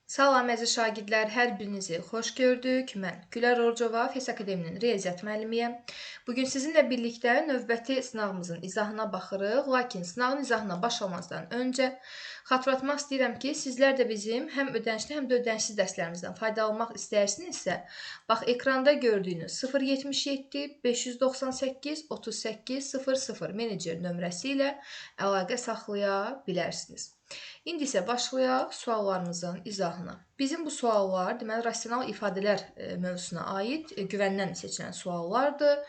Salam əziz şagirdlər, hər birinizi xoş gördük. Mən Gülər Orcova, FES Akademinin riyaziyyat müəllimiyəm. Bugün sizinlə birlikdə növbəti sınağımızın izahına baxırıq. Lakin sınağın izahına başlamazdan öncə xatırlatmaq istəyirəm ki, sizlər də bizim həm ödənişli, həm də ödənişsiz dərslərimizdən faydalanmaq istəyirsinizsə, bax ekranda gördüyünüz 077 598 38 00 menecer nömrəsi ilə əlaqə saxlaya bilərsiniz. İndi isə başlayaq suallarımızın izahına. Bizim bu suallar, deməli, rasional ifadələr mövzusuna aid güvəndən seçilən suallardır.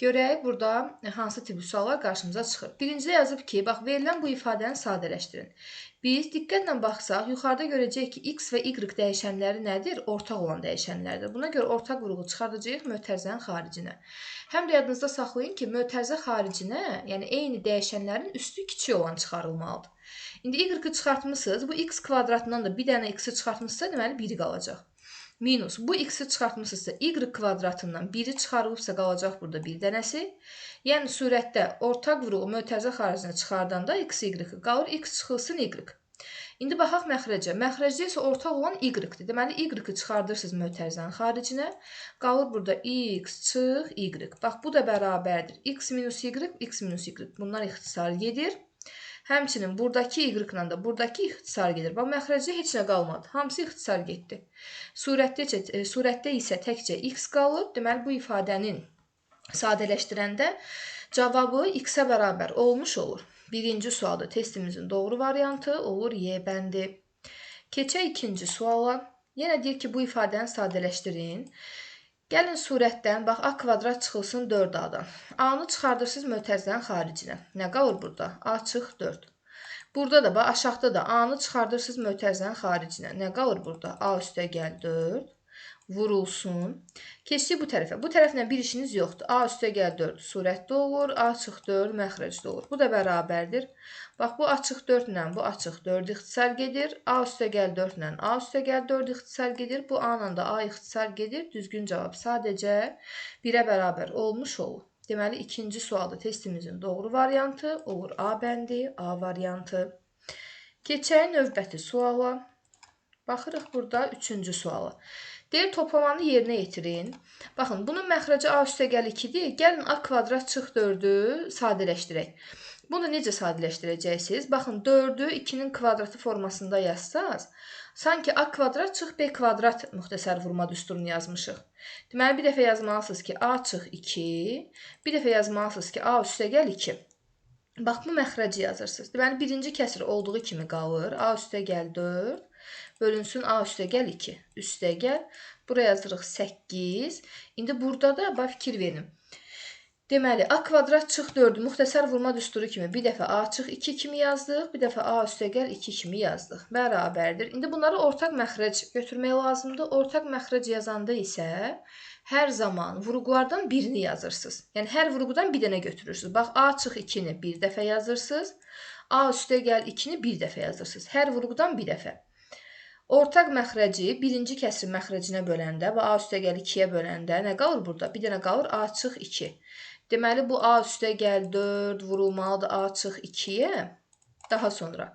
Görək burada hansı tipli suallar qarşımıza çıxır. Birincidə yazıb ki, bax verilən bu ifadəni sadələşdirin. Biz diqqətlə baxsaq, yuxarıda görəcəyik ki, x və y dəyişənləri nədir? Ortaq olan dəyişənlərdir. Buna görə ortaq vurğu çıxardacağıq mötərizənin xaricinə. Həm də yadınızda saxlayın ki, mötərizə xaricinə, yəni eyni dəyişənlərin üstü kiçik olan çıxarılmalıdır. İndi y-ı çıxartmısınız, bu x kvadratından da bir dənə x-i çıxartmışsa, deməli 1 qalacaq. Minus, bu x-i çıxartmışsınızsa, y kvadratından 1-i çıxarılıbsa qalacaq burada bir dənəsi. Yəni surətdə ortaq vurğu mötərizə xaricinə çıxardanda x, y qalır, x çıxılsın y. İndi baxaq məxrəcə. Məxrəcdə isə ortaq olan y-dir. Deməli, y-ı çıxardırsınız mötərizənin xaricinə. Qalır burada x çıx y. Bax, bu da bərabərdir. X minus y, x minus y. Bunlar ixtisar gedir. Həmçinin buradakı y-la da buradakı ixtisar gedir. Bax, məxrəcdə heç nə qalmadı. Hamısı ixtisar getdi. Surətdə isə təkcə x qalıb. Deməli, bu ifadənin sadələşdirəndə cavabı x-ə bərabər olmuş olur. Birinci sualda testimizin doğru variantı olur Y bəndi. Keçək ikinci suala. Yenə deyir ki, bu ifadəni sadələşdirin. Gəlin surətdən, bax, A kvadrat çıxılsın 4A-dan. A-nı çıxardırsınız mötərizənin xaricinə. Nə qalır burada? A çıx 4. Burada da, bax, aşağıda da A-nı çıxardırsınız mötərizənin xaricinə. Nə qalır burada? A üstə gəl 4. Vurulsun. Keçdik bu tərəfə. Bu tərəflə bir işiniz yoxdur. A üstə gəl 4 surətdə olur. A çıx 4 məxrəcdə olur. Bu da bərabərdir. Bax, bu A çıx 4 ilə bu A çıx 4 ixtisar gedir. A üstə gəl 4 ilə A üstə gəl 4 ixtisar gedir. Bu A ilə də A ixtisar gedir. Düzgün cavab sadəcə 1-ə bərabər olmuş olur. Deməli, ikinci sualda testimizin doğru variantı olur A bəndi, A variantı. Keçək növbəti suala. Baxırıq burada üçüncü suala. Deyir, toplamanı yerinə yetirin. Baxın, bunun məxrəci A üstə gəl 2-dir. Gəlin A kvadrat çıx 4-ü sadələşdirək. Bunu necə sadələşdirəcəksiniz? Baxın, 4-ü 2-nin kvadratı formasında yazsaz, sanki A kvadrat çıx B kvadrat müxtəsər vurma düsturunu yazmışıq. Deməli, bir dəfə yazmalısınız ki, A çıx 2, bir dəfə yazmalısınız ki, A üstə gəl 2. Bax, bu məxrəci yazırsınız. Deməli, birinci kəsir olduğu kimi qalır. A üstə gəl 4. Bölünsün A üstə gəl 2. Üstə gəl. Buraya yazırıq 8. İndi burada da bax fikir verin. Deməli, A kvadrat çıx 4-ü müxtəsər vurma düsturu kimi bir dəfə A çıx 2 kimi yazdıq, bir dəfə A üstə gəl 2 kimi yazdıq. Bərabərdir. İndi bunları ortaq məxrəc götürmək lazımdır. Ortaq məxrəc yazanda isə hər zaman vurğulardan birini yazırsınız. Yəni, hər vurğudan bir dənə götürürsünüz. Bax, A çıx 2-ni bir dəfə yazırsınız. A üstə gəl 2-ni bir dəfə yazırsınız. Hər vurğudan bir dəfə. Ortaq məxrəci birinci kəsirin məxrəcinə böləndə və A üstə gəl 2-yə böləndə nə qalır burada? Bir dənə qalır A çıx 2. Deməli, bu A üstə gəl 4 vurulmalıdır A çıx 2-yə. Daha sonra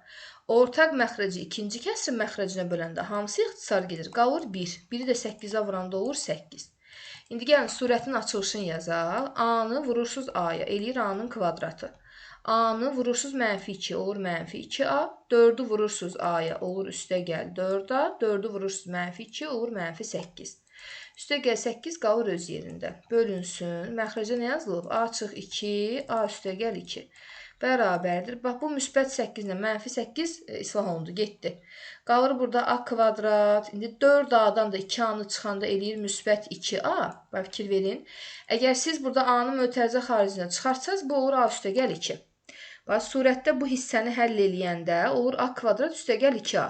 ortaq məxrəci ikinci kəsirin məxrəcinə böləndə hamısı ixtisar gedir. Qalır 1. 1-i də 8-ə vuranda olur 8. İndi gəlin surətin açılışını yazaq. A-nı vurursunuz A-ya, eləyir A-nın kvadratı. A-nı vurursunuz mənfi 2, olur mənfi 2A. 4-ü vurursunuz A-ya, olur üstə gəl 4A. 4-ü vurursunuz mənfi 2, olur mənfi 8. Üstə gəl 8 qalır öz yerində. Bölünsün. Məxrəcə nə yazılıb? A çıx 2, A üstə gəl 2. Bərabərdir. Bax, bu müsbət 8 ilə mənfi 8 islah olundu, getdi. Qalır burada A kvadrat. İndi 4A-dan da 2A-nı çıxanda eləyir müsbət 2A. Bax, fikir verin. Əgər siz burada A-nı mötərizə xaricinə çıxartsanız, bu olur A üstə gəl 2. Bax, surətdə bu hissəni həll eləyəndə olur A kvadrat üstə gəl 2A.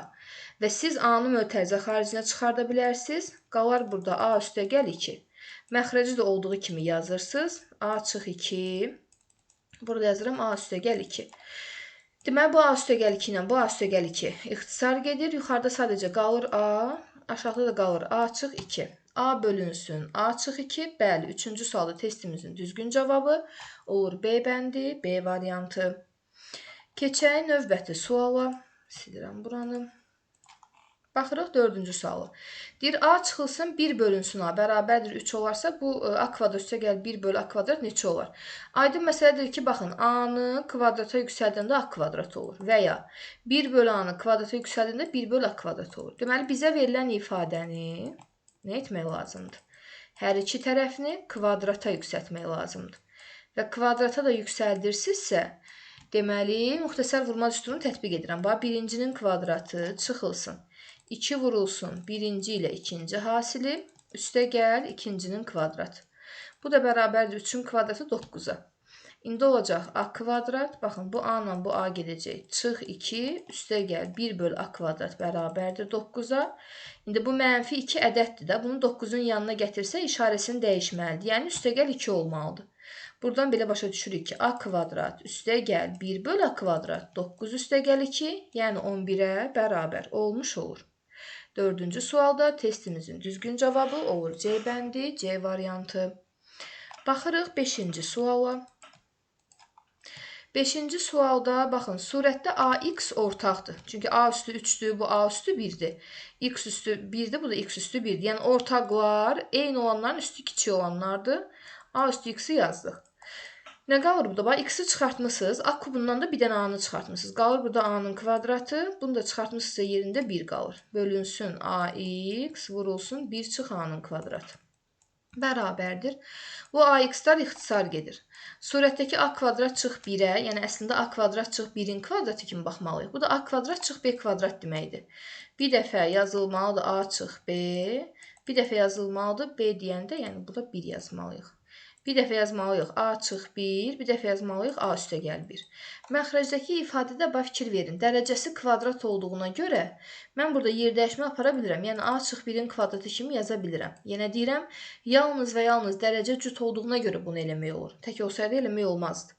Və siz A-nı mötərizə xaricinə çıxarda bilərsiniz. Qalar burada A üstə gəl 2. Məxrəci də olduğu kimi yazırsınız. A çıx 2. Burada yazıram A üstə gəl 2. Deməli, bu A üstə gəl 2 ilə bu A üstə gəl 2 ixtisar gedir. Yuxarıda sadəcə qalır A, aşağıda da qalır A çıx 2. A bölünsün A çıx 2. Bəli, üçüncü sualda testimizin düzgün cavabı olur B bəndi, B variantı. Keçək növbəti suala. Silirəm buranı. Baxırıq 4-cü suala. Deyir, A çıxılsın 1 bölünsün A bərabərdir 3 olarsa, bu A kvadrat üstə gəl 1 bölü A kvadrat neçə olar? Aydın məsələdir ki, baxın, A-nı kvadrata yüksəldəndə A kvadrat olur və ya 1 bölü A-nı kvadrata yüksəldəndə 1 bölü A kvadrat olur. Deməli, bizə verilən ifadəni nə etmək lazımdır? Hər iki tərəfini kvadrata yüksəltmək lazımdır. Və kvadrata da yüksəldirsinizsə, deməli, müxtəsər vurma düsturunu tətbiq edirəm. Bax, birincinin kvadratı çıxılsın. 2 vurulsun birinci ilə ikinci hasili, üstə gəl ikincinin kvadratı. Bu da bərabərdir 3-ün kvadratı 9-a. İndi olacaq A kvadrat, baxın bu A ilə bu A gedəcək. Çıx 2, üstə gəl 1 bölü A kvadrat bərabərdir 9-a. İndi bu mənfi 2 ədəddir də, bunu 9-un yanına gətirsə işarəsini dəyişməlidir. Yəni üstə gəl 2 olmalıdır. Buradan belə başa düşürük ki, A kvadrat üstə gəl 1 bölü A kvadrat 9 üstə gəl 2, yəni 11-ə bərabər olmuş olur. 4-cü sualda testimizin düzgün cavabı olur C bəndi, C variantı. Baxırıq 5-ci suala. 5-ci sualda baxın, surətdə AX ortaqdır. Çünki A üstü 3-dür, bu A üstü 1-dir. X üstü 1-dir, bu da X üstü 1-dir. Yəni ortaqlar eyni olanların üstü kiçik olanlardır. A üstü X-i yazdıq. Nə qalır burada? Bax, X-i çıxartmısınız. A kubundan da bir dənə A-nı çıxartmısınız. Qalır burada A-nın kvadratı. Bunu da çıxartmısınızsa yerində 1 qalır. Bölünsün AX, vurulsun 1 çıx A-nın kvadratı. Bərabərdir. Bu AX-lar ixtisar gedir. Surətdəki A kvadrat çıx 1-ə, yəni əslində A kvadrat çıx 1-in kvadratı kimi baxmalıyıq. Bu da A kvadrat çıx B kvadrat deməkdir. Bir dəfə yazılmalıdır A çıx B, bir dəfə yazılmalıdır B deyəndə, yəni burada 1 yazmalıyıq. Bir dəfə yazmalıyıq A çıx 1, bir dəfə yazmalıyıq A üstə gəl 1. Məxrəcdəki ifadədə bax fikir verin. Dərəcəsi kvadrat olduğuna görə mən burada yer dəyişmə apara bilirəm. Yəni A çıx 1-in kvadratı kimi yaza bilirəm. Yenə deyirəm, yalnız və yalnız dərəcə cüt olduğuna görə bunu eləmək olur. Tək olsaydı eləmək olmazdı.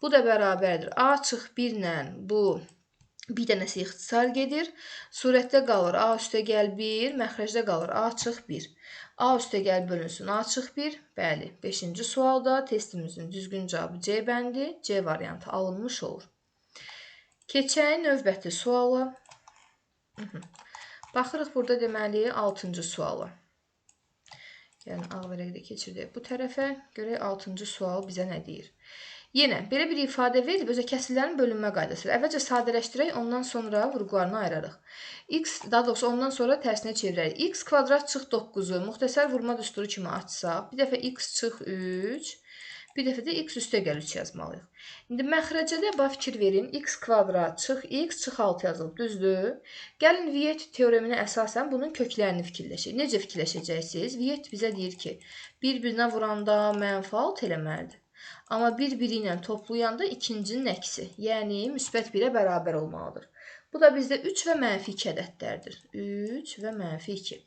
Bu da bərabərdir. A çıx 1 ilə bu bir dənəsi ixtisar gedir. Surətdə qalır A üstə gəl 1, məxrəcdə qalır A çıx 1. A üstə gəl bölünsün A çıx 1. Bəli, 5-ci sualda testimizin düzgün cavabı C bəndi, C variantı alınmış olur. Keçək növbəti suala. Baxırıq burada deməli 6-cı suala. Gəlin ağ vərəqdə keçirdək bu tərəfə. Görək 6-cı sual bizə nə deyir. Yenə belə bir ifadə verilib, özə kəsirlərin bölünmə qaydası. Əvvəlcə sadələşdirək, ondan sonra vurğularını ayırarıq. X, daha doğrusu ondan sonra tərsinə çevirərik. X kvadrat çıx 9-u müxtəsər vurma düsturu kimi açsaq, bir dəfə x çıx 3, bir dəfə də x üstə gəl 3 yazmalıyıq. İndi məxrəcə də bax fikir verin. X kvadrat çıx x çıx 6 yazılıb, düzdür? Gəlin Viet teoreminə əsasən bunun köklərini fikirləşək. Necə fikirləşəcəksiniz? Viet bizə deyir ki, bir-birinə vuranda mənfi 6 eləməlidir. Amma bir-biri ilə toplayanda ikincinin əksi, yəni müsbət 1-ə bərabər olmalıdır. Bu da bizdə 3 və mənfi 2 ədədlərdir. 3 və mənfi 2.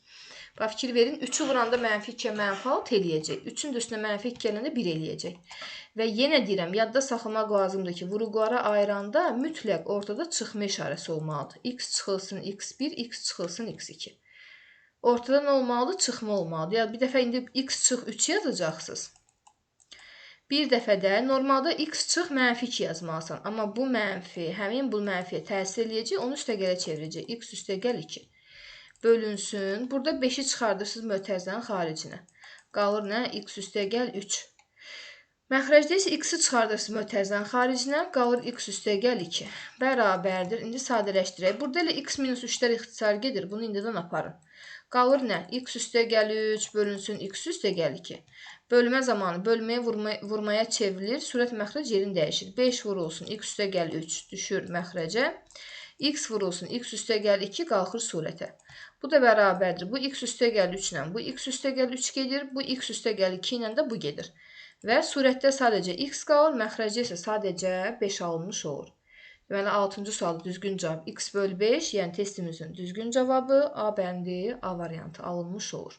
Bax, fikir verin, 3-ü vuranda mənfi 2-yə mənfi 6 eləyəcək. 3-ün də üstünə mənfi 2 gələndə 1 eləyəcək. Və yenə deyirəm, yadda saxlamaq lazımdır ki, vurğulara ayıranda mütləq ortada çıxma işarəsi olmalıdır. X çıxılsın x1, x çıxılsın x2. Ortada nə olmalıdır? Çıxma olmalıdır. Yəni, bir dəfə indi x çıx 3 yazacaqsınız. Bir dəfə də normalda x çıx mənfi 2 yazmalısan. Amma bu mənfi, həmin bu mənfiyə təsir eləyəcək, onu üstəgələ çevirəcək. X üstəgəl 2. Bölünsün. Burada 5-i çıxardırsınız mötərizənin xaricinə. Qalır nə? X üstəgəl 3. Məxrəcdə isə x-i çıxardırsınız mötərizənin xaricinə. Qalır x üstəgəl 2. Bərabərdir. İndi sadələşdirək. Burada elə x minus 3-lər ixtisar gedir. Bunu indidən aparın. Qalır nə? X üstəgəl 3 bölünsün x üstəgəl 2. Bölmə zamanı bölməyə vurmaya çevrilir. Surət məxrəc yerini dəyişir. 5 vurulsun x üstəgəl 3 düşür məxrəcə. X vurulsun x üstəgəl 2 qalxır surətə. Bu da bərabərdir. Bu x üstəgəl 3 ilə bu x üstəgəl 3 gedir. Bu x üstəgəl 2 ilə də bu gedir. Və surətdə sadəcə x qalır, məxrəcdə isə sadəcə 5 alınmış olur. Deməli, 6-cı sualda düzgün cavab x bölü 5, yəni testimizin düzgün cavabı A bəndi, A variantı alınmış olur.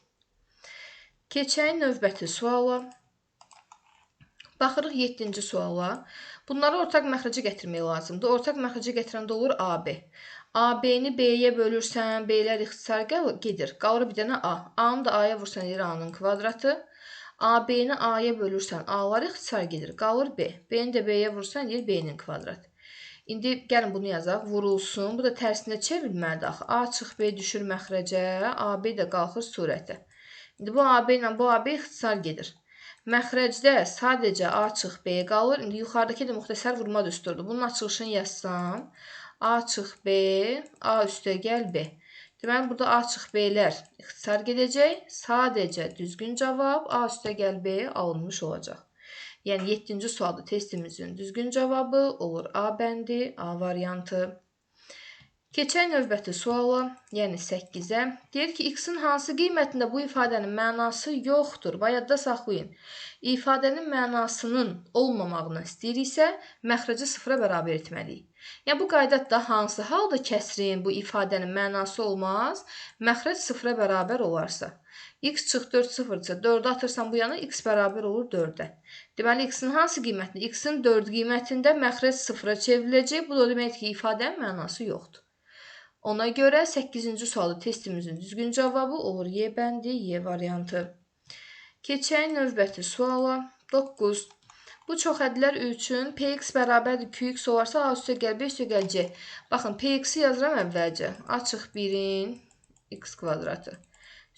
Keçək növbəti suala. Baxırıq 7-ci suala. Bunları ortaq məxrəcə gətirmək lazımdır. Ortaq məxrəcə gətirəndə olur AB. AB-ni B-yə bölürsən, B-lər ixtisar gedir. Qalır bir dənə A. A-nı da A-ya vursan, deyir A-nın kvadratı. AB-ni A-ya bölürsən, A-lar ixtisar gedir. Qalır B. B-ni də B-yə vursan, deyir B-nin kvadratı. İndi gəlin bunu yazaq. Vurulsun. Bu da tərsinə çevrilməlidir axı. A çıx B düşür məxrəcə, AB də qalxır surətə. İndi bu AB ilə bu AB ixtisar gedir. Məxrəcdə sadəcə A çıx B qalır. İndi yuxarıdakı də müxtəsər vurma düsturdur. Bunun açılışını yazsam, A çıx B, A üstə gəl B. Deməli, burada A çıx B-lər ixtisar gedəcək. Sadəcə düzgün cavab A üstə gəl B alınmış olacaq. Yəni, 7-ci sualda testimizin düzgün cavabı olur A bəndi, A variantı. Keçək növbəti suala, yəni 8-ə. Deyir ki, x-in hansı qiymətində bu ifadənin mənası yoxdur? Və yadda saxlayın. İfadənin mənasının olmamağını istəyiriksə, məxrəci sıfıra bərabər etməliyik. Yəni, bu qaydada hansı halda kəsrin bu ifadənin mənası olmaz? Məxrəc sıfıra bərabər olarsa. X çıx 4 sıfırsa 4-ü atırsan bu yana, x bərabər olur 4-ə. Deməli, x-in hansı qiymətində? X-in 4 qiymətində məxrəc sıfıra çevriləcək. Bu da o deməkdir ki, ifadənin mənası yoxdur. Ona görə 8-ci sualda testimizin düzgün cavabı olur Y bəndi, Y variantı. Keçək növbəti suala. 9. Bu çox ədlər üçün Px bərabərdir Qx olarsa A üstə gəl B üstə gəl C. Baxın, Px-i yazıram əvvəlcə. A çıx 1-in x kvadratı.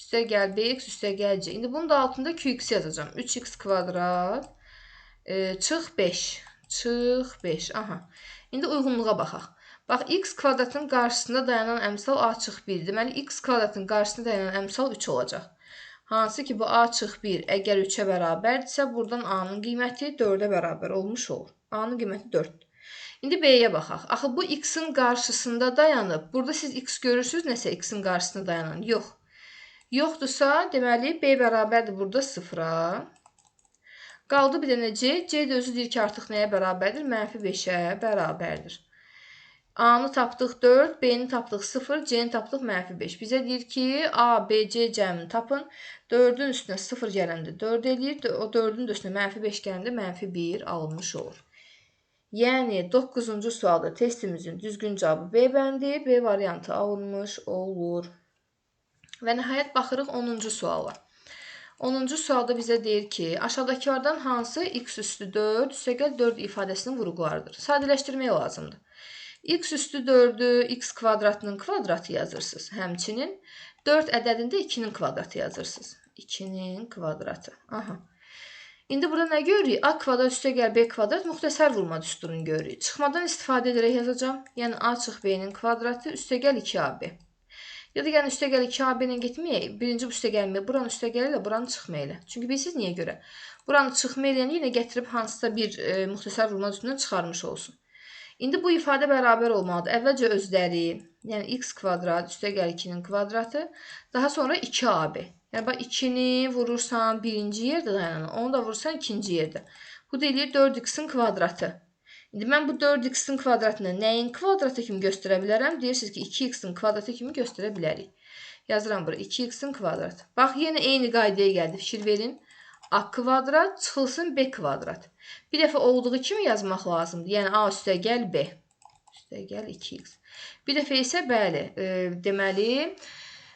Üstə gəl Bx, üstə gəl C. İndi bunun da altında Qx yazacağam. 3x kvadrat çıx 5. Çıx 5. Aha. İndi uyğunluğa baxaq. Bax, x kvadratın qarşısında dayanan əmsal A çıx 1. Deməli, x kvadratın qarşısında dayanan əmsal 3 olacaq. Hansı ki, bu A çıx 1 əgər 3-ə bərabərdirsə, buradan A-nın qiyməti 4-ə bərabər olmuş olur. A-nın qiyməti 4-dür. İndi B-yə baxaq. Axı, bu x-in qarşısında dayanıb. Burada siz x görürsünüz, nəsə x-in qarşısında dayanan. Yox. Yoxdursa, deməli, B bərabərdir burada 0-a. Qaldı bir dənə C. C də özü deyir ki, artıq nəyə bərabərdir? Mənfi 5-ə bərabərdir. A-nı tapdıq 4, B-ni tapdıq 0, C-ni tapdıq mənfi 5. Bizə deyir ki, A, B, C cəmini tapın. 4-ün üstünə 0 gələndə 4 eləyir. O 4-ün də üstünə mənfi 5 gələndə mənfi 1 alınmış olur. Yəni, 9-cu sualda testimizin düzgün cavabı B bəndi, B variantı alınmış olur. Və nəhayət baxırıq 10-cu suala. 10-cu sualda bizə deyir ki, aşağıdakılardan hansı x üstü 4 üstəgəl 4 ifadəsinin vurğularıdır? Sadələşdirmək lazımdır. X üstü 4-ü x kvadratının kvadratı yazırsınız. Həmçinin 4 ədədində 2-nin kvadratı yazırsınız. 2-nin kvadratı. Aha. İndi burada nə görürük? A kvadrat üstə gəl B kvadrat müxtəsər vurma düsturunu görürük. Çıxmadan istifadə edərək yazacağam. Yəni A çıx B-nin kvadratı üstə gəl 2AB. Ya da yəni üstə gəl 2AB ilə getməyək. Birinci bu üstə gəlməyək. Buranı üstə gəl elə, buranı çıxma elə. Çünki bilirsiniz niyə görə? Buranı çıxma eləyəni yenə gətirib hansısa bir müxtəsər vurma düsturundan çıxarmış olsun. İndi bu ifadə bərabər olmalıdır. Əvvəlcə özləri, yəni x kvadrat üstə gəl 2-nin kvadratı, daha sonra 2AB. Yəni, bax, 2-ni vurursan birinci yerdə dayanan, onu da vurursan ikinci yerdə. Bu da eləyir 4x-in kvadratı. İndi mən bu 4x-in kvadratını nəyin kvadratı kimi göstərə bilərəm? Deyirsiniz ki, 2x-in kvadratı kimi göstərə bilərik. Yazıram bura 2x-in kvadratı. Bax, yenə eyni qaydaya gəldi. Fikir verin. A kvadrat çıxılsın B kvadrat. Bir dəfə olduğu kimi yazmaq lazımdır. Yəni, A üstə gəl B. Üstə gəl 2x. Bir dəfə isə bəli, deməli,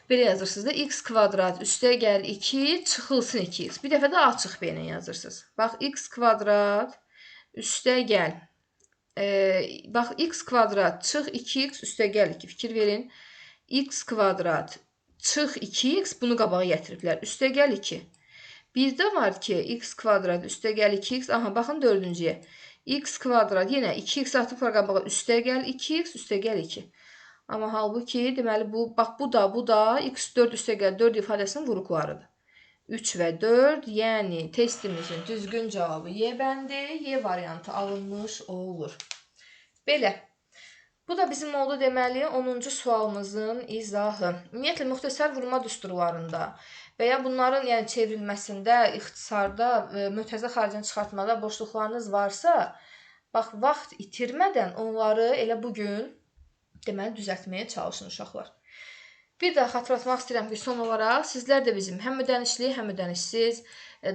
belə yazırsınız da x kvadrat üstə gəl 2 çıxılsın 2x. Bir dəfə də A çıx B ilə yazırsınız. Bax, x kvadrat üstə gəl. Bax, x kvadrat çıx 2x üstə gəl 2. Fikir verin. X kvadrat çıx 2x bunu qabağa gətiriblər. Üstə gəl 2. Bir də var ki, x kvadrat üstə gəl 2x. Aha, baxın dördüncüyə. X kvadrat yenə 2x atıblar qabağa üstə gəl 2x üstə gəl 2. Amma halbuki, deməli, bu, bax, bu da x4 üstə gəl 4 ifadəsinin vuruqlarıdır. 3 və 4, yəni testimizin düzgün cavabı Y bəndi, Y variantı alınmış olur. Belə. Bu da bizim oldu deməli 10-cu sualımızın izahı. Ümumiyyətlə, müxtəsər vurma düsturlarında və ya bunların yəni çevrilməsində, ixtisarda, mötərizə xaricini çıxartmada boşluqlarınız varsa, bax, vaxt itirmədən onları elə bugün deməli düzəltməyə çalışın uşaqlar. Bir daha xatırlatmaq istəyirəm ki, son olaraq sizlər də bizim həm ödənişli, həm ödənişsiz,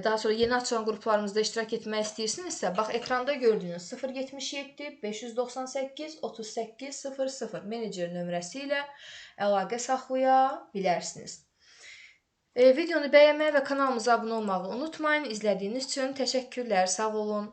daha sonra yeni açılan qruplarımızda iştirak etmək istəyirsinizsə, bax, ekranda gördüyünüz 077 598 38 00 menecer nömrəsi ilə əlaqə saxlaya bilərsiniz. Videonu bəyənməyi və kanalımıza abunə olmağı unutmayın. İzlədiyiniz üçün təşəkkürlər, sağ olun.